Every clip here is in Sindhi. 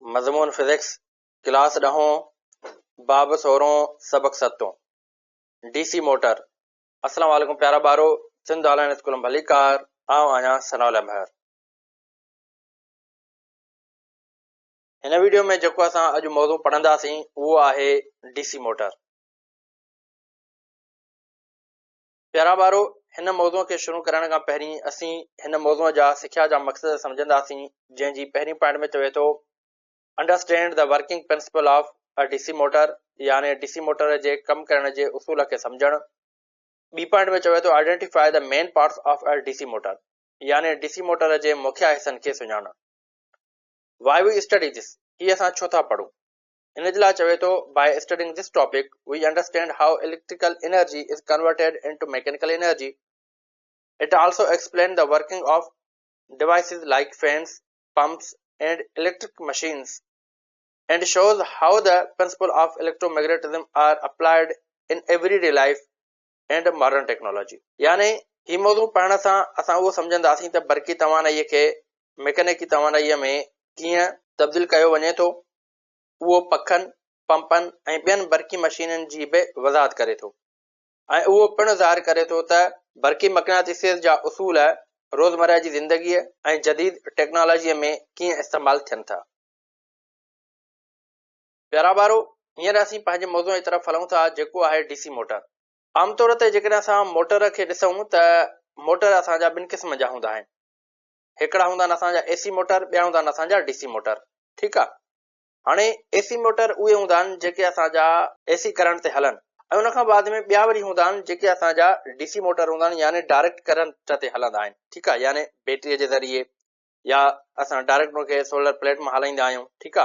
مضمون فزڪس، ڪلاس ڏهون، باب سورهون، سبق ستون، ڊي سي موٽر. اسلام عليڪم پيارا ٻارو، سنڌ آن لائين اسڪول ۾ ڀليڪار، آئون آهيان ثناء الله مهر. هن ويڊيو ۾ جيڪو اسان اڄ موضوع پڙهنداسين اهو آهي ڊي سي موٽر. پيارا ٻارو، هن موضوع کي شروع ڪرڻ کان پهرين اسين هن موضوع جا سکيا جا مقصد سمجهنداسين جنهن جي پهرين پوائنٽ ۾ چوي ٿو Understand the working principle of a DC motor يعني ڊي سي موٽر جي ڪم ڪرڻ جي اصول کي سمجهڻ. ٻي پوائنٽ ۾ چوي ٿو Identify the main parts of a DC motor يعني ڊي سي موٽر جي مکيه حصن کي سڃاڻڻ. Why we study this هي اسان ڇو ٿا پڙهون؟ ان جي لاء چوي ٿو By studying this topic, we understand how electrical energy is converted into mechanical energy. It also explains the working of devices like fans, pumps, and electric machines, and shows how the principle of electromagnetism are applied in everyday life and modern technology. يعني هي موضوع پڙهڻ سان اسان اهو سمجهنداسين ته برقي توانائيء کي ميڪانيڪي توانائيء ۾ ڪيئن تبديل ڪيو وڃي ٿو. اهو پکن، پمپن ۽ ٻين برقي مشينن جي به وضاحت ڪري ٿو ۽ اهو پڻ ظاهر ڪري ٿو ته برقي مقناطيسيت جا اصول روزمره جي زندگيء ۽ جديد ٽيڪنالاجيء ۾ ڪيئن استعمال ٿين ٿا. پيارا ٻارو، هينئر اسين پنهنجي موضوع جي طرف هلون ٿا جيڪو آهي ڊي سي موٽر. عام طور تي جيڪڏهن اسان موٽر کي ڏسون ته موٽر اسان جا ٻن قسمن جا هوندا آهن. هڪڙا هوندا آهن اسان جا اي سي موٽر، ٻيا هوندا آهن اسان جا ڊي سي موٽر. ٺيڪ آ. هاڻي اي سي موٽر اهي هوندا آهن جيڪي اسان جا اي سي ڪرنٽ تي هلن ۽ ان کان بعد ۾ ٻيا وري هوندا آهن جيڪي اسان جا ڊي سي موٽر هوندا آهن يعني ڊائريڪٽ ڪرنٽ تي هلندا آهن ٺيڪ آ يعني بيٽري جي ذريعي يا اسان ڊائريڪٽ ان کي سولر پليٽ مان هلائيندا آهيون ٺيڪ آ.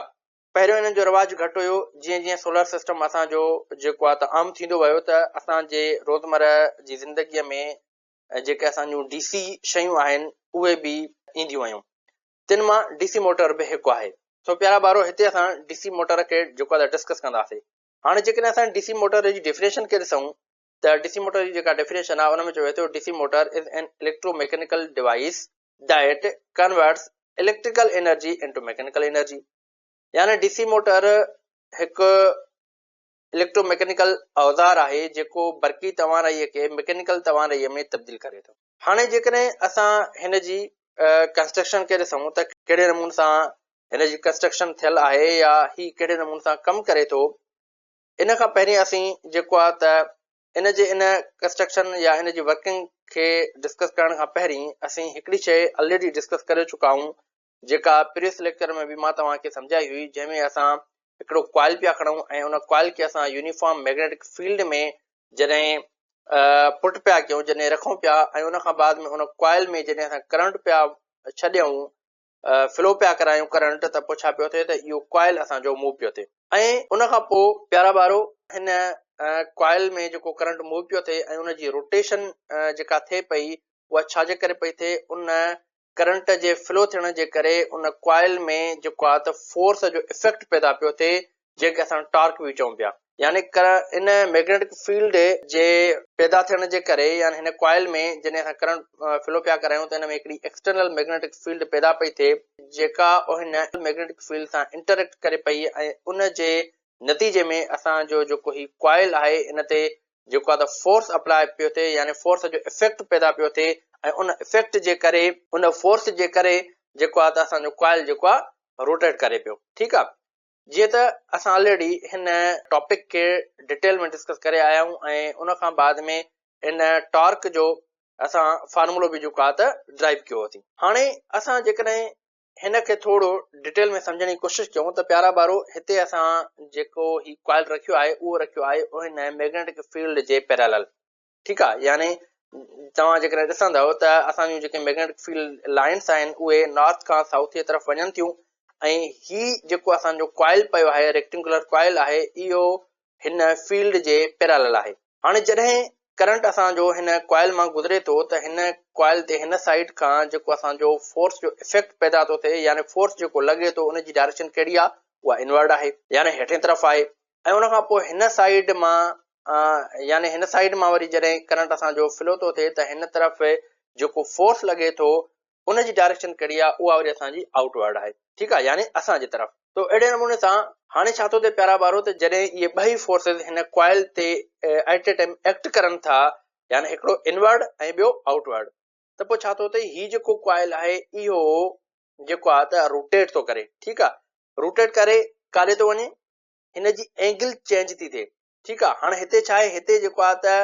پهريون انهن جو رواج گهٽ هيو جيئن جيئن سولر سسٽم اسان جو جيڪو آ ته عام ٿيندو ويو ته اسان جي روزمره جي زندگي ۾ جيڪي اسان جون ڊي سي شيون آهن اهي به اينديون ويون. تن مان ڊي سي موٽر به هڪ آهي. سو پيارا ٻارو هتي اسان ڊي سي موٽر کي جيڪو آهي ڊسڪس ڪنداسين. هاڻي جيڪڏهن اسان ڊي سي موٽر جي ڊيفينيشن کي ڏسون ته ڊي سي موٽر جي جيڪا ڊيفينيشن آهي ان ۾ چوي ٿو D C motor is an electromechanical device that converts electrical energy into mechanical energy يعني ڊي سي موٽر هڪ اليڪٽرو ميڪانيڪل اوزار آهي جيڪو برقي توانائي کي ميڪانيڪل توانائي ۾ تبديل ڪري ٿو. هاڻي جيڪڏهن اسان هن جي ڪنسٽرڪشن کي ڏسون ته ڪهڙي نموني سان هن جي ڪنسٽرڪشن ٿيل آهي يا هي ڪهڙي نموني سان ڪم ڪري ٿو، ان کان پهرين اسين جيڪو آهي ته ان جي ان ڪنسٽرڪشن يا ان جي ورڪنگ کي ڊسڪس ڪرڻ کان پهرين اسين هڪڙي شيء الريڊي ڊسڪس ڪري چڪا آهيون جيڪا پريويس ليڪچر ۾ به مان توهان کي سمجهائي هئي جنهن ۾ اسان هڪڙو ڪوائل پيا کڻون ۽ ان ڪوائل کي اسان يونيفارم ميگنيٽڪ فيلڊ ۾ جڏهن پٽ پيا ڪيون جڏهن رکون پيا ۽ ان کان بعد ۾ ان ڪوائل ۾ جڏهن اسان ڪرنٽ پيا ڇڏيون فلو پيا ڪرايون ڪرنٽ ته پوء ڇا پيو ٿئي ته اهو ڪوائل اسان جو موو پيو ٿئي ۽ ان کان پوء پيارا ٻارو هن ڪوائل ۾ جيڪو ڪرنٽ موو پيو ٿئي ۽ ان جي روٽيشن جيڪا ٿئي پئي اها ڇا جي ڪري پئي ٿئي ان ڪرنٽ جي فلو ٿيڻ جي ڪري ان ڪوائل ۾ جيڪو آهي ته فورس جو افيڪٽ پيدا پيو ٿئي جنهن کي اسان ٽارڪ به چئون پيا يعني ان ميگنيٽڪ فيلڊ جي پيدا ٿيڻ جي ڪري يعني هن ڪوائل ۾ جڏهن اسان ڪرنٽ فلو پيا ڪرايون ته ان ۾ هڪڙي ايڪسٽرنل ميگنيٽڪ فيلڊ پيدا پئي ٿئي جيڪا هن ميگنيٽڪ فيلڊ سان انٽريڪٽ ڪري پئي ۽ ان جي نتيجي ۾ اسان جو جيڪو هي ڪوائل آهي ان تي جيڪو آهي ته فورس اپلاء پيو ٿئي يعني فورس جو افيڪٽ پيدا پيو ٿئي ۽ ان افيڪٽ جي ڪري ان فورس جي ڪري جيڪو آهي ته اسان جو ڪوائل جيڪو آهي روٽيٽ ڪري پيو ٺيڪ آهي جيئن ته اسان آلريڊي هن ٽاپڪ کي ڊيٽيل ۾ ڊسڪس ڪري آيا آهيون ۽ ان کان بعد ۾ ان ٽارڪ جو اسان فارمولو به جيڪو آهي ته ڊرائيو ڪيو هوسين هاڻي اسان جيڪڏهن هن کي ٿورو ڊيٽيل ۾ سمجهڻ جي ڪوشش ڪيون ته پيارا ٻارو هتي اسان جيڪو هي ڪوائل رکيو آهي اهو رکيو آهي ان ميگنيٽڪ فيلڊ جي پيرالل ٺيڪ آهي يعني توهان جيڪڏهن ڏسندؤ ته اسان جون جيڪي ميگنيٽڪ فيلڊ لائنس آهن اهي نارٿ کان سائوٿ جي طرف وڃن ٿيون ۽ هي جيڪو اسان جو ڪوائل پيو آهي ريڪٽينگولر ڪوائل آهي اهو هن فيلڊ جي پيرالل آهي. هاڻي جڏهن ڪرنٽ اسان جو هن ڪوائل مان گذري ٿو ته هن ڪوائل تي هن سائيڊ کان جيڪو اسان جو فورس جو افيڪٽ پيدا ٿو ٿئي يعني فورس جيڪو لڳي ٿو ان جي ڊائريڪشن ڪهڙي آهي اها انورڊ آهي يعني هيٺين طرف آهي ۽ ان کان پوء هن سائيڊ مان يعني هن سائيڊ مان وري جڏهن ڪرنٽ اسان جو فلو ٿو ٿئي ته هن طرف جيڪو فورس لڳي ٿو ان جي ڊائريڪشن ڪهڙي آهي اها وري اسان جي آئوٽ ورڊ آهي ٺيڪ آهي يعني اسان جي طرف. تو اهڙي نموني سان هاڻي ڇا ٿو ٿئي پيارا ٻارو ته جڏهن اهي ٻئي فورسز هن ڪوائل تي ايٽ اي ٽائيم ايڪٽ ڪرن ٿا يعني هڪڙو انورڊ ۽ ٻيو آئوٽورڊ ته پوء ڇا ٿو ٿئي هي جيڪو ڪوائل آهي اهو جيڪو آهي ته روٽيٽ ٿو ڪري ٺيڪ آهي روٽيٽ ڪري ڪاڏي ٿو وڃي هن جي اينگل چينج ٿي ٿئي ٺيڪ آ هاڻي هتي ڇا آهي هتي جيڪو آ ته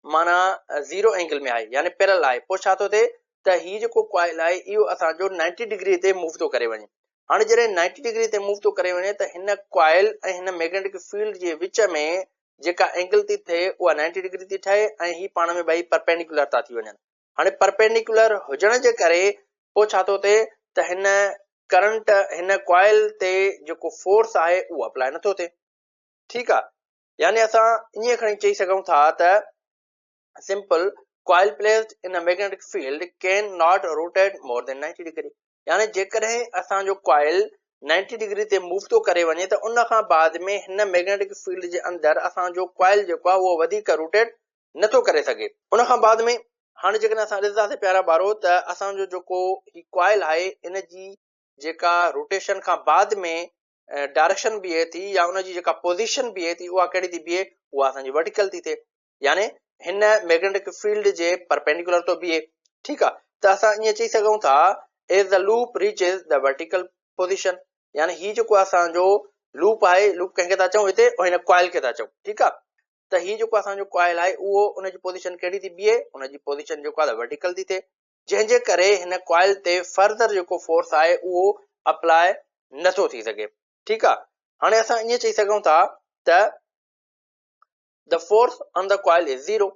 معنيٰ زيرو اينگل ۾ آهي يعني پيرل آهي پوء ڇا ٿو ٿئي ته هي جيڪو ڪوائل آهي اهو اسان جو 90 ڊگري تي موو ٿو ڪري وڃي هاڻي جڏهن 90 ڊگري تي موو ٿو ڪري وڃي ته هن ڪوائل ۽ هن ميگنيٽڪ فيلڊ جي وچ ۾ جيڪا اينگل ٿي ٿئي اها 90 ڊگري ٿي ٺهي ۽ هي پاڻ ۾ ٻئي پرپينڊيڪولر ٿا ٿي وڃن هاڻي پرپينڊيڪولر هجڻ جي ڪري پوء ڇا ٿو ٿئي ته هن ڪرنٽ هن ڪوائل تي جيڪو فورس آهي اهو اپلائي نٿو ٿئي ٺيڪ آ يعني اسان ائين کڻي چئي سگهون ٿا ته simple coil placed in a magnetic field can not rotate more than 90 degree يعني جيڪڏهن اسان جو ڪوائل 90 ڊگري تي موو ٿو ڪري وڃي ته ان کان بعد ۾ هن ميگنيٽڪ فيلڊ جي اندر اسان جو ڪوائل جيڪو آهي اهو وڌيڪ روٽيٽ نٿو ڪري سگهي. ان کان بعد ۾ هاڻي جيڪڏهن اسان ڏسنداسين پيارا ٻارو ته اسان جو جيڪو هي ڪوائل آهي ان جي جيڪا روٽيشن کان بعد ۾ ڊائريڪشن بيهي ٿي يا ان جي جيڪا پوزيشن بيهي ٿي اها ڪهڙي ٿي بيهي اها اسان جي ورٽيڪل ٿي ٿئي يعني هن ميگنيٽڪ فيلڊ جي پرپينڊيڪولر ٿو بيهي ٺيڪ آ ته اسان ائين چئي سگهون ٿا as the loop reaches the vertical position يعني هي جيڪو اسان جو لوپ آهي لوپ ڪنهن کي ٿا چئون هتي هن ڪوائل کي ٿا چئون ٺيڪ آ ته هي جيڪو اسان جو ڪوائل آهي اهو ان جي پوزيشن ڪهڙي ٿي بيهي ان جي پوزيشن جيڪو آهي ورٽيڪل ٿي ٿئي جنهن جي ڪري هن ڪوائل تي فرڌر جيڪو فورس آهي اهو اپلاء نٿو ٿي سگهي ٺيڪ آ هاڻي اسان ائين چئي سگهون ٿا ته the force on the coil is zero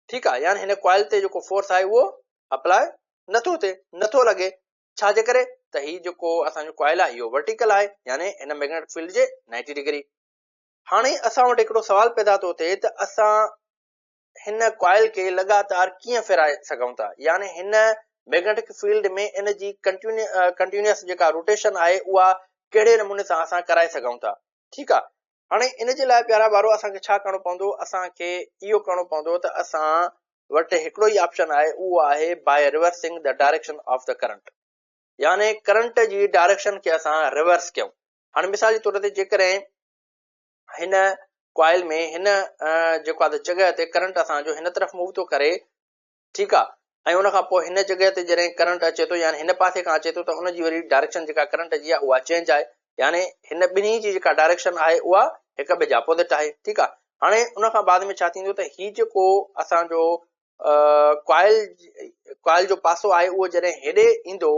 ٺيڪ آ يعني هن ڪوائل تي جيڪو فورس آهي اهو اپلاء نٿو ٿئي نٿو لڳي ڇا جي ڪري ته هي جيڪو اسان جو ڪوائل آهي اهو ورٽيڪل آهي يعني هن ميگنيٽڪ فيلڊ جي 90 ڊگري هاڻي اسان وٽ هڪڙو سوال پيدا ٿو ٿئي ته اسان هن ڪوائل کي لڳاتار ڪيئن ڦيرائي سگهون ٿا يعني هن ميگنيٽڪ فيلڊ ۾ ان جي ڪنٽينيوس جيڪا روٽيشن آهي اها ڪهڙي نموني سان اسان ڪرائي سگهون ٿا ٺيڪ آهي هاڻي ان جي لاء پيارا ٻارو اسان کي ڇا ڪرڻو پوندو اسان کي اهو ڪرڻو پوندو ته اسان وٽ هڪڙو ئي آپشن آهي اهو آهي by reversing the direction of the current يعني ڪرنٽ جي ڊائريڪشن کي اسان ريورس ڪيون هاڻي مثال جي طور تي جيڪڏهن هن ڪوائل ۾ هن جيڪو آهي جڳهه تي ڪرنٽ اسان جو هن طرف موو ٿو ڪري ٺيڪ آهي ۽ ان کان پوء هن جڳهه تي جڏهن ڪرنٽ اچي ٿو يعني هن پاسي کان اچي ٿو ته ان جي وري ڊائريڪشن جيڪا ڪرنٽ جي آهي اها چينج آهي يعني هن ٻنهي جي جيڪا ڊائريڪشن آهي اها هڪ ٻئي جي اپوزٽ آهي ٺيڪ آهي هاڻي ان کان بعد ۾ ڇا ٿيندو ته هي جيڪو اسان جو ڪوائل ڪوائل جو پاسو آهي اهو جڏهن هيڏي ايندو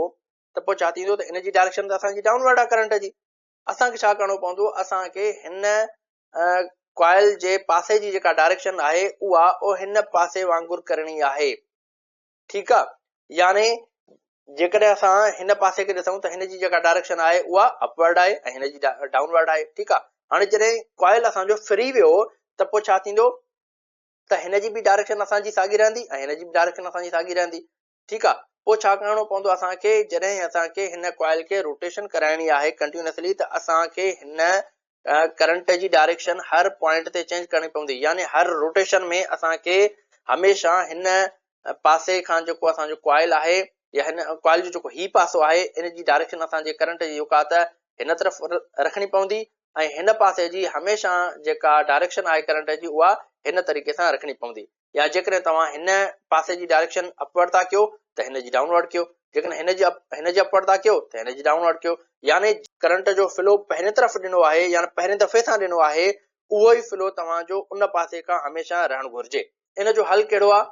ته پوء ڇا ٿيندو ته ان جي ڊائريڪشن ته اسان جي ڊائون ورڊ آهي ڪرنٽ جي اسان کي ڇا ڪرڻو پوندو اسان کي هن ڪوائل جي پاسي جي جيڪا ڊائريڪشن آهي اها او هن پاسي وانگر ڪرڻي آهي ٺيڪ آ يعني جيڪڏهن اسان هن پاسي کي ڏسون ته هن جي جيڪا ڊائريڪشن آهي اها اپورڊ آهي ۽ هن جي ڊائونورڊ آهي ٺيڪ آ هاڻي جڏهن ڪوائل اسان جو ڦري ويو ته پوء ڇا ٿيندو ته هن جي به ڊائريڪشن اسان جي ساڳي رهندي ۽ هن جي به ڊائريڪشن اسان جي ساڳي رهندي ٺيڪ آ پوء ڇا ڪرڻو پوندو اسان کي جڏهن اسان کي هن ڪوائل کي روٽيشن ڪرائڻي آهي ڪنٽينيوسلي ته اسان کي هن ڪرنٽ جي ڊائريڪشن هر پوائنٽ تي چينج ڪرڻي پوندي يعني هر روٽيشن ۾ اسان کي هميشه هن پاسي کان جيڪو اسان جو ڪوائل آهي يا هن ڪوائل جو جيڪو هي پاسو آهي ان جي ڊائريڪشن اسان جي ڪرنٽ جي جيڪا ته هن طرف رکڻي پوندي ۽ هن پاسي جي هميشه جيڪا ڊائريڪشن آهي ڪرنٽ جي اها هن طريقي سان رکڻي پوندي يا جيڪڏهن توهان هن پاسي جي ڊائريڪشن اپورڊ ٿا ڪيو ته هن جي ڊائون ورڊ ڪيو جيڪڏهن هن جي هن جي اپورڊ ٿا ڪيو ته هن جي ڊائون ورڊ ڪيو يعني ڪرنٽ جو فلو پهرين طرف ڏنو آهي يعني پهرين دفعي سان ڏنو آهي اهو ئي فلو توهان جو ان پاسي کان هميشه رهڻ گهرجي. ان جو حل ڪهڙو آهي؟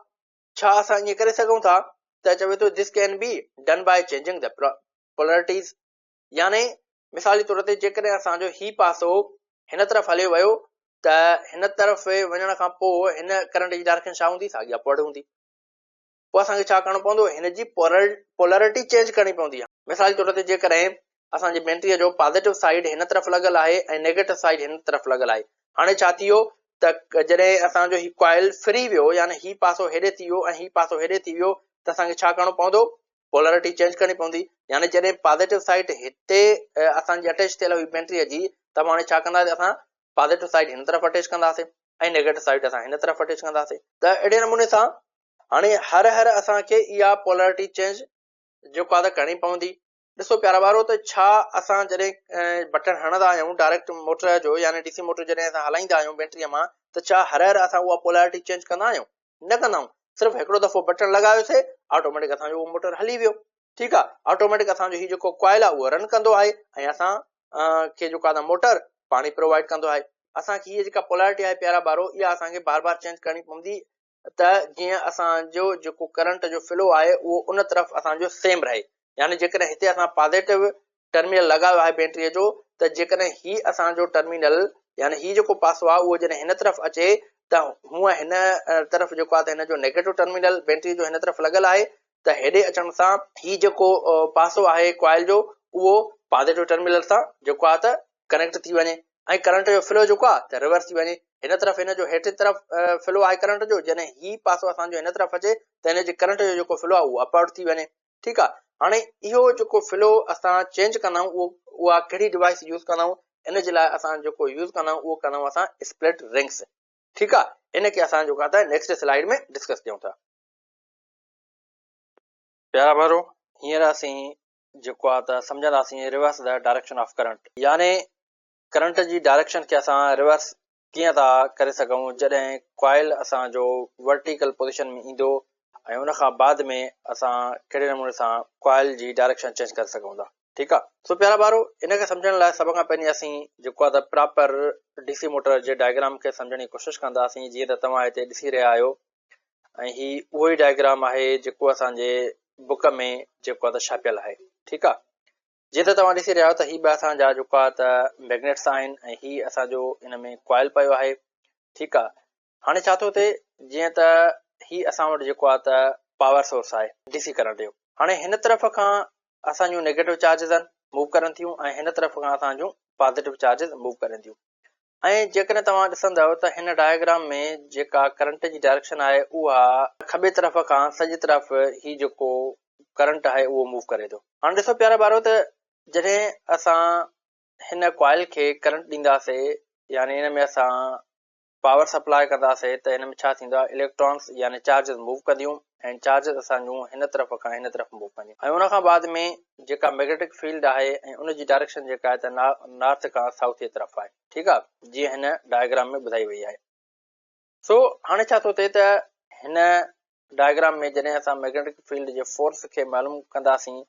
ڇا اسان ائين ڪري سگهون ٿا ته چوي ٿو this can be done by changing the polarities يعني مثال جي طور تي جيڪڏهن اسان جو هي پاسو هن طرف هليو ويو ته هن طرف وڃڻ کان پوء هن ڪرنٽ جي ڊائريڪشن ڇا هوندي ساڳي اپورڊ هوندي پوء اسان کي ڇا ڪرڻو پوندو هن جي پولرٽي چينج ڪرڻي پوندي مثال جي طور تي جيڪڏهن اسان جي بيٽري جو پازيٽو سائيڊ هن طرف لڳل آهي ۽ نيگيٽو سائيڊ هن طرف لڳل آهي هاڻي ڇا ٿي ويو ته جڏهن اسان جو هي ڪوائل ڦري ويو يعني هي پاسو هيڏي ٿي ويو ۽ هي پاسو هيڏي ٿي ويو ته اسان کي ڇا ڪرڻو پوندو پولرٽي چينج ڪرڻي پوندي يعني جڏهن پازيٽو سائيڊ هتي اسان جي اٽيچ ٿيل هئي بيٽري جي ته هاڻي ڇا ڪنداسين اسان پازيٽو سائيڊ هن طرف اٽيچ ڪنداسين ۽ نيگيٽو سائيڊ اسان هن طرف اٽيچ ڪنداسين ته اهڙي نموني سان هاڻي هر هر اسان کي اها پولرٽي چينج جيڪو آهي ته ڪرڻي پوندي. ڏسو پيارا ٻارو ته ڇا اسان جڏهن بٽڻ هڻندا آهيون ڊائريڪٽ موٽر جو يعني ڊي سي موٽر جڏهن اسان هلائيندا آهيون بيٽريء مان ته ڇا هر هر اسان اها پولارٽي چينج ڪندا آهيون؟ نه ڪندا آهيون، صرف هڪڙو دفعو بٽڻ لڳايوسي آٽوميٽڪ اسان جو اهو موٽر هلي ويو. ٺيڪ آهي، آٽوميٽڪ اسان جو هي جيڪو ڪوائل آهي اهو رن ڪندو آهي ۽ اسان کي جيڪو آهي موٽر پاڻي پرووائيڊ ڪندو آهي. اسان کي هيء جيڪا پولارٽي آهي پيارا ٻارو اها اسان کي بار بار چينج ڪرڻي پوندي ته جيئن اسان جو جيڪو ڪرنٽ جو فلو آهي اهو ان طرف اسان جو سيم رهي يعني جيڪڏهن هتي اسان پازيٽو ٽرمينل لڳايو آهي بيٽري جو ته جيڪڏهن هي اسان جو ٽرمينل يعني هي جيڪو پاسو آهي اهو جڏهن هن طرف اچي ته هونء هن طرف جيڪو آهي ته هن جو نيگيٽو ٽرمينل بيٽري جو هن طرف لڳل آهي ته هيڏي اچڻ سان هي جيڪو پاسو آهي ڪوائل جو اهو پازيٽو ٽرمينل سان جيڪو آهي ته ڪنيڪٽ ٿي وڃي ۽ ڪرنٽ جو فلو جيڪو آهي ته ريورس ٿي وڃي هن طرف هن جو هيٺين طرف فلو آهي ڪرنٽ جو جڏهن هي پاسو اسان جو هن طرف اچي ته هن جي ڪرنٽ جو جيڪو فلو آهي اهو اپورڊ ٿي وڃي ٺيڪ آهي هاڻي اهو جيڪو فلو اسان چينج ڪندا آهيون اهو اها ڪهڙي ڊوائس يوز ڪندا آهيون ان جي لاء اسان جيڪو يوز ڪندا آهيون اهو ڪندا آهيون اسان اسپلٽ رنگس ٺيڪ آهي ان کي اسان جيڪو آهي نيڪسٽ سلائيڊ ۾ ڊسڪس ڪيون ٿا. پيارا ڀائرو هينئر اسين جيڪو آهي ته سمجهنداسين reverse the direction of current يعني ڪرنٽ جي ڊائريڪشن کي اسان ريورس ڪيئن ٿا ڪري سگهون جڏهن ڪوائل اسان جو ورٽيڪل پوزيشن ۾ ايندو ۽ ان کان بعد ۾ اسان ڪهڙي نموني سان ڪوائل جي ڊائريڪشن چينج ڪري سگهون ٿا ٺيڪ آهي سو پيارا ٻارو ان کي سمجهڻ لاء سڀ کان پهرين اسين جيڪو آهي ته پراپر ڊي سي موٽر جي ڊائگرام کي سمجهڻ جي ڪوشش ڪنداسين جيئن ته توهان هتي ڏسي رهيا آهيو ۽ هي اهو ئي ڊائگرام آهي جيڪو اسان جي بڪ ۾ جيڪو آهي ته ڇاپيل آهي ٺيڪ آهي جيئن ته توهان ڏسي رهيا آهيو ته هي ٻه اسان جا جيڪو آهي ته ميگنيٽس آهن ۽ هي اسان جو ان ۾ ڪوائل پيو آهي ٺيڪ آهي هاڻي ڇا ٿو ٿئي جيئن ته هي اسان وٽ جيڪو آهي ته پاور سورس آهي ڊي سي ڪرنٽ جو هاڻي هن طرف کان اسان جون نيگيٽو چارجز آهن موو ڪرن ٿيون ۽ هن طرف کان اسان جون پازيٽو چارجز موو ڪرن ٿيون ۽ جيڪڏهن توهان ڏسندؤ ته هن ڊائگرام ۾ جيڪا ڪرنٽ جي ڊائريڪشن آهي اها کٻي طرف کان سڄي طرف هي جيڪو ڪرنٽ آهي اهو موو ڪري ٿو. هاڻي ڏسو پيارا ٻارو ته جڏهن اسان هن ڪوائل کي ڪرنٽ ڏينداسي يعني ان ۾ اسان پاور سپلاء ڪنداسي ته هن ۾ ڇا ٿيندو آهي اليڪٽرانس يعني چارجز موو ڪنديون ۽ چارجز اسان جون هن طرف کان هن طرف موو ڪنديون ۽ ان کان بعد ۾ جيڪا ميگنيٽڪ فيلڊ آهي ۽ ان جي ڊائريڪشن جيڪا آهي ته نارٿ کان سائوٿ جي طرف آهي ٺيڪ آهي جيئن هن ڊائگرام ۾ ٻڌائي وئي آهي سو هاڻي ڇا ٿو ٿئي ته هن ڊائگرام ۾ جڏهن اسان ميگنيٽڪ فيلڊ جي فورس کي معلوم ڪنداسين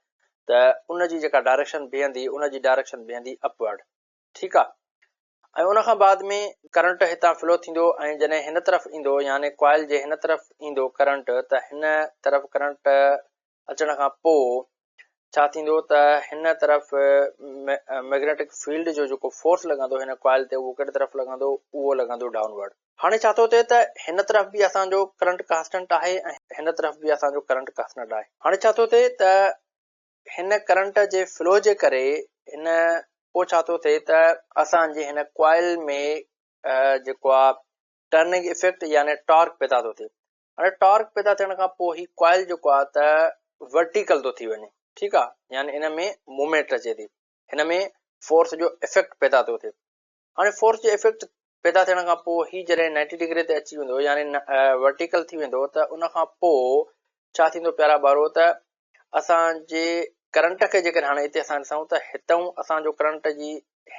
ته ان جي جيڪا ڊائريڪشن بيهندي ان جي ڊائريڪشن بيهندي اپورڊ ٺيڪ آ ۽ ان کان بعد ۾ ڪرنٽ هتان فلو ٿيندو ۽ جڏهن هن طرف ايندو يعني ڪوائل جي هن طرف ايندو ڪرنٽ ته هن طرف ڪرنٽ اچڻ کان پوء ڇا ٿيندو ته هن طرف ميگنيٽڪ فيلڊ جو جيڪو فورس لڳندو هن ڪوائل تي اهو ڪهڙي طرف لڳندو اهو لڳندو ڊائونورڊ. هاڻي ڇا ٿو ٿئي ته هن طرف به اسان جو ڪرنٽ ڪانسٽنٽ آهي ۽ هن طرف به اسان جو ڪرنٽ ڪانسٽنٽ آهي. هاڻي ڇا ٿو ٿئي ته هن ڪرنٽ جي فلو جي ڪري هن پوء ڇا ٿو ٿئي ته اسان جي هن ڪوائل ۾ جيڪو آ ٽرننگ افيڪٽ يعني ٽارڪ پيدا ٿو ٿئي. هاڻي ٽارڪ پيدا ٿيڻ کان پوء هي ڪوائل جيڪو آ ته ورٽيڪل ٿو ٿي وڃي ٺيڪ آ يعني ان ۾ موومينٽ اچي ٿي هن ۾ فورس جو افيڪٽ پيدا ٿو ٿئي. هاڻي فورس جو افيڪٽ پيدا ٿيڻ کان پوء هي جڏهن 90 ڊگري تي اچي ويندو يعني ورٽيڪل ٿي ويندو ته ان کان پوء ڇا ٿيندو پيارا ٻارو ته اسان جي ڪرنٽ کي جيڪڏهن هاڻي هتي اسان ڏسون ته هتئون اسان جو ڪرنٽ جي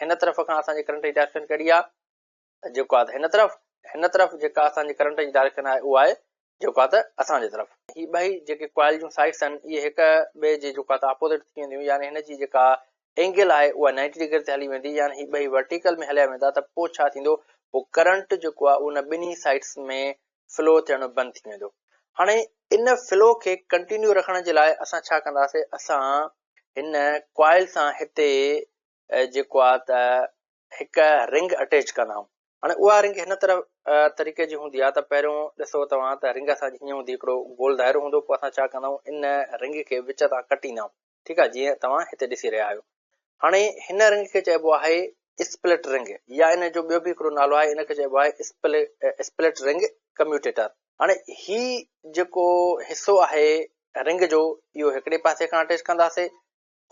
هن طرف کان اسان جي ڪرنٽ جي ڊائريڪشن ڪهڙي آهي جيڪو آهي هن طرف هن طرف جيڪا اسان جي ڪرنٽ جي ڊائريڪشن آهي اها آهي جيڪو آهي ته اسان جي طرف. هي ٻئي جيڪي ڪوائل جون سائيڊس آهن اهي هڪ ٻئي جي جيڪو آهي ته اپوزٽ ٿي وينديون يعني هن جي جيڪا اينگل آهي اها 90 ڊگري تي هلي ويندي يعني هي ٻئي ورٽيڪل ۾ هليا ويندا ته پوء ڇا ٿيندو پوء ڪرنٽ جيڪو آهي ان ٻنهي سائيڊس ۾ فلو ٿيڻ بند ٿي ويندو. هاڻي ان فلو کي ڪنٽينيو رکڻ جي لاء اسان ڇا ڪنداسي اسان هن ڪوائل سان هتي جيڪو آهي ته هڪ رنگ اٽيچ ڪندا آهيون. هاڻي اها رنگ هن طرح طريقي جي هوندي آهي ته پهريون ڏسو توهان ته رنگ اسان جي هيئن هوندي هڪڙو گول دائرو هوندو پوء اسان ڇا ڪندا آهيون ان رنگ کي وچ تان ڪٽيندا آهيون ٺيڪ آهي جيئن توهان هتي ڏسي رهيا آهيو هاڻي هن رنگ کي چئبو آهي اسپلٽ رنگ يا ان جو ٻيو به هڪڙو نالو آهي ان کي چئبو آهي اسپلٽ رنگ ڪميوٽيٽر هاڻي هي جيڪو حصو آهي رنگ جو اهو هڪڙي پاسي کان اٽيچ ڪنداسي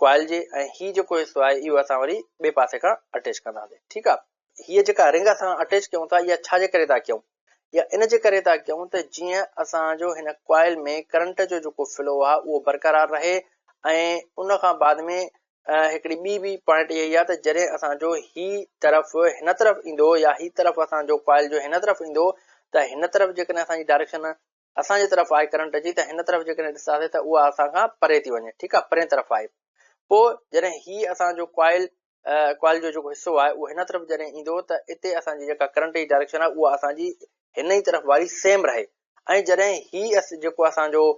ڪوائل جي ۽ هي جيڪو حصو آهي اهو اسان وري ٻئي پاسي کان اٽيچ ڪنداسين ٺيڪ آهي هيء جيڪا رنگ اسان اٽيچ ڪيون ٿا اها ڇا جي ڪري ٿا ڪيون يا ان جي ڪري ٿا ڪيون ته جيئن اسان جو هن ڪوائل ۾ ڪرنٽ جو جيڪو فلو آهي اهو برقرار رهي ۽ ان کان بعد ۾ هڪڙي ٻي به پوائنٽ اها ئي آهي ته جڏهن اسان جو هي طرف هن طرف ايندو يا هي طرف اسان جو ڪوائل جو هن طرف ايندو ته هن طرف جيڪڏهن اسان جي ڊائريڪشن اسان جي طرف آهي ڪرنٽ جي ته هن طرف جيڪڏهن ڏسنداسين ته اها اسان کان پري ٿي وڃي ٺيڪ آهي پرين طرف آهي پوء جڏهن هي اسان جو ڪوائل ڪوائل جو جيڪو حصو آهي اهو هن طرف جڏهن ايندو ته اتي اسان جي جيڪا ڪرنٽ جي ڊائريڪشن آهي اها اسان جي هن ئي طرف واري سيم رهي ۽ جڏهن هي جيڪو اسان جو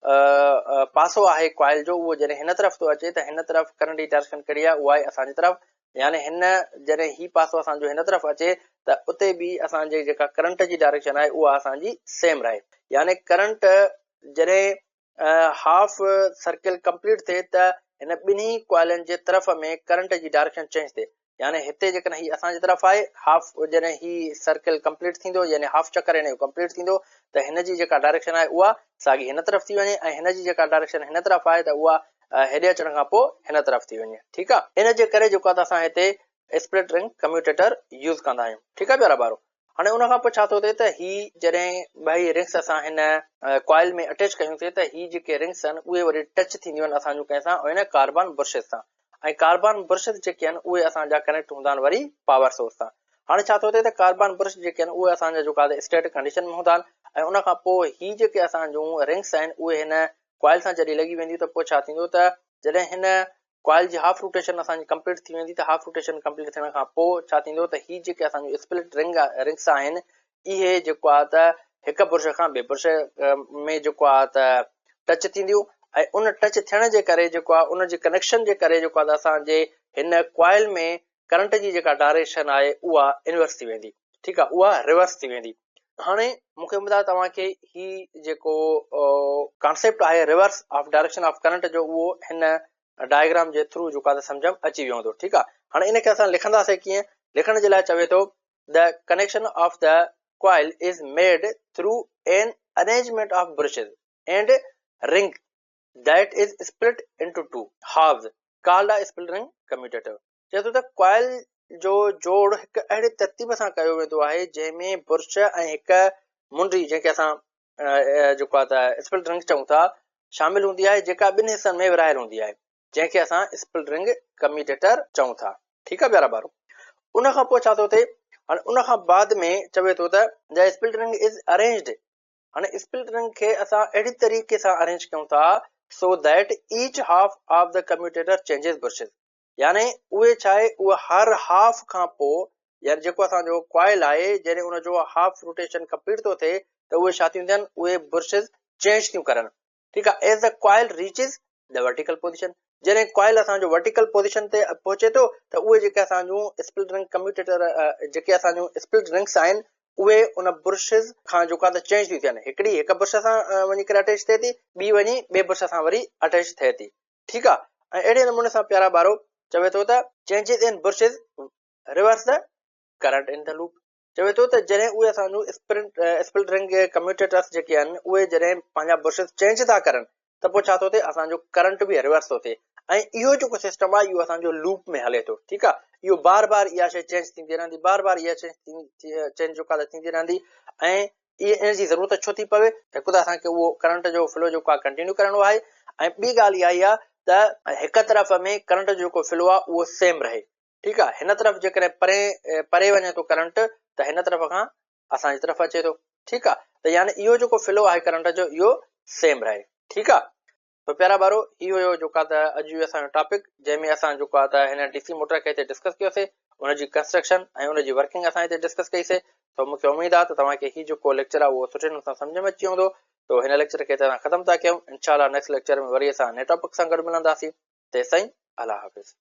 پاسو آهي ڪوائل جو اهو جڏهن هن طرف ٿو اچي ته هن طرف ڪرنٽ جي ڊائريڪشن ڪهڙي آهي اها آهي اسان جي طرف يعني هن جڏهن هي پاسو اسان جو هن طرف اچي ته اتي به اسان جي جيڪا ڪرنٽ جي ڊائريڪشن آهي اها اسان جي سيم رهي يعني ڪرنٽ جڏهن هاف سرڪل ڪمپليٽ ٿئي ته هن ٻنهي ڪوائلن جي طرف ۾ ڪرنٽ جي ڊائريڪشن چينج ٿئي يعني هتي جيڪڏهن هي اسان جي طرف آهي هاف جڏهن هي سرڪل ڪمپليٽ ٿيندو يعني هاف چڪر هن جو ڪمپليٽ ٿيندو ته هن جي جيڪا ڊائريڪشن آهي اها ساڳي هن طرف ٿي وڃي ۽ هن جي جيڪا ڊائريڪشن هن طرف آهي ته اها هيڏي اچڻ کان پوء هن طرف ٿي وڃي ٺيڪ آهي ان جي ڪري جيڪو آهي ته اسان هتي اسپلٽ رنگ ڪميوٽيٽر يوز ڪندا آهيون ٺيڪ آهي پيارا ٻارو هاڻي ان کان پوء ڇا ٿو ٿئي ته هي جڏهن ٻئي رنگس اسان هن ڪوائل ۾ اٽيچ ڪيون ٿي ته هي جيڪي رنگس آهن اهي وري ٽچ ٿينديون آهن اسان جون ڪنهن سان ان ڪاربان برشز سان ۽ ڪاربان برشز جيڪي آهن اهي اسان جا ڪنيڪٽ هوندا آهن وري پاور سورس سان هاڻي ڇا ٿو ٿئي ته ڪاربان برش جيڪي آهن اهي اسان جا جيڪا اسٽيٽ ڪنڊيشن ۾ هوندا آهن ۽ ان کان پوء هي جيڪي اسان جون رنگس آهن اهي هن ڪوائل سان جڏهن لڳي وينديون ته پوء ڇا ٿيندو ته جڏهن هن ڪوائل جي هاف روٽيشن اسان جي ڪمپليٽ ٿي ويندي ته هاف روٽيشن ڪمپليٽ ٿيڻ کان پوء ڇا ٿيندو ته هي جيڪي اسان جون اسپلٽ رنگ رنگس آهن اهي جيڪو آهي ته هڪ برش کان ٻئي برش ۾ جيڪو آهي ته ٽچ ٿينديون ۽ ان ٽچ ٿيڻ جي ڪري جيڪو آهي ان جي ڪنيڪشن جي ڪري جيڪو آهي ته اسان جي هن ڪوائل ۾ ڪرنٽ جي جيڪا ڊائريڪشن آهي اها انورس ٿي ويندي ٺيڪ آهي اها ريورس ٿي ويندي هاڻي مون کي اميد آهي توهان کي هي جيڪو ڪانسيپٽ آهي reverse of direction of current جو اهو هن ڊائگرام جي ٿرو جيڪو آهي سمجھ ۾ اچي ويو هوندو ٺيڪ آهي هاڻي ان کي اسان لکنداسين ڪيئن لکڻ جي لاء چوي ٿو the connection of the coil is made through an arrangement of brushes and ring that is split into two halves called a split ring commutator چئي ٿو ته ڪوائل جو جوڙ هڪ اهڙي ترتيب سان ڪيو ويندو آهي جنهن ۾ برش ۽ هڪ منڊي جنهن کي اسان جيڪو آهي ته اسپلٽ رنگ چئون ٿا شامل هوندي آهي جيڪا ٻن حصن ۾ ورهايل هوندي آهي جنهن کي اسان اسپلٽ رنگ ڪميوٽيٽر چئون ٿا ٺيڪ آهي پيارا ٻارو ان کان پوء ڇا ٿو ٿئي هاڻي ان کان بعد ۾ چوي ٿو ته the split ring is arranged هاڻي اسپلٽ رنگ کي اسان اهڙي طريقي سان ارينج ڪيون ٿا so that each half of the commutator changes brushes يعني اهي ڇا آهي اهي هر هاف کان پوء يعني جيڪو اسان جو ڪوائل آهي جڏهن ان جو هاف روٽيشن ڪمپليٽ ٿو ٿئي ته اهي ڇا ٿيون ٿين اهي برشز چينج ٿيون ڪرن ٺيڪ آهي as the coil reaches the vertical position جڏهن ڪوائل اسان جو ورٽيڪل پوزيشن تي پهچي ٿو ته اهي جيڪي اسان جون اسپلٽ رنگ ڪميوٽيٽر جيڪي اسان جون اسپلٽ رنگس آهن اهي ان برشز کان جيڪو آهي ته چينج ٿيون ٿين هڪڙي هڪ برش سان وڃي ڪري اٽيچ ٿئي ٿي ٻي وڃي ٻي برش سان وري اٽيچ ٿئي ٿي ٺيڪ آ ۽ اهڙي نموني سان پيارا ٻارو چوي ٿو ته changes in brushes reverse the current in the loop چوي ٿو ته جڏهن اهي اسان جون اسپلٽ رنگ ڪميوٽيٽرس جيڪي آهن اهي جڏهن پنهنجا برشز چينج ٿا ڪرن ته پوء ڇا ٿو ٿئي اسان جو ڪرنٽ به ريورس ٿو ٿئي ۽ اهو جيڪو سسٽم آهي اهو اسان جو لوپ ۾ هلي ٿو ٺيڪ آ اهو بار بار اها شيء چينج ٿيندي رهندي بار بار اها شيء چينج جيڪا ٿيندي رهندي ۽ ان جي ضرورت ڇو ٿي پوي؟ هڪ ته اسان کي اهو ڪرنٽ جو فلو جيڪو آهي ڪنٽينيو ڪرڻو آهي ۽ ٻي ڳالهه اها ئي آهي ته هڪ طرف ۾ ڪرنٽ جو جيڪو فلو آهي اهو سيم رهي ٺيڪ آهي هن طرف جيڪڏهن پري پري وڃي ٿو ڪرنٽ ته هن طرف کان اسان جي طرف اچي ٿو ٺيڪ آهي ته يعني اهو جيڪو فلو آهي ڪرنٽ جو اهو سيم رهي ٺيڪ آهي تو پيارا ٻارو هي هيو جيڪو آ ته اڄ جو اسان جو ٽاپڪ جنهن ۾ اسان جيڪو آ ته هن ڊي سي موٽر کي هتي ڊسڪس ڪيو سي ان جي ڪنسٽرڪشن ۽ ان جي ورڪنگ اسان هتي ڊسڪس ڪئي سي تو مونکي اميد آ ته توهان کي هي جيڪو ليڪچر آ اهو سٺي نموني سان سمجهه ۾ اچي ويو هوندو تو هن ليڪچر کي هتي اسان ختم ٿا ڪيون انشاء الله نيڪسٽ ليڪچر ۾ وري اسان نئين ٽاپڪ سان گڏ ملنداسين تيستائين الله حافظ.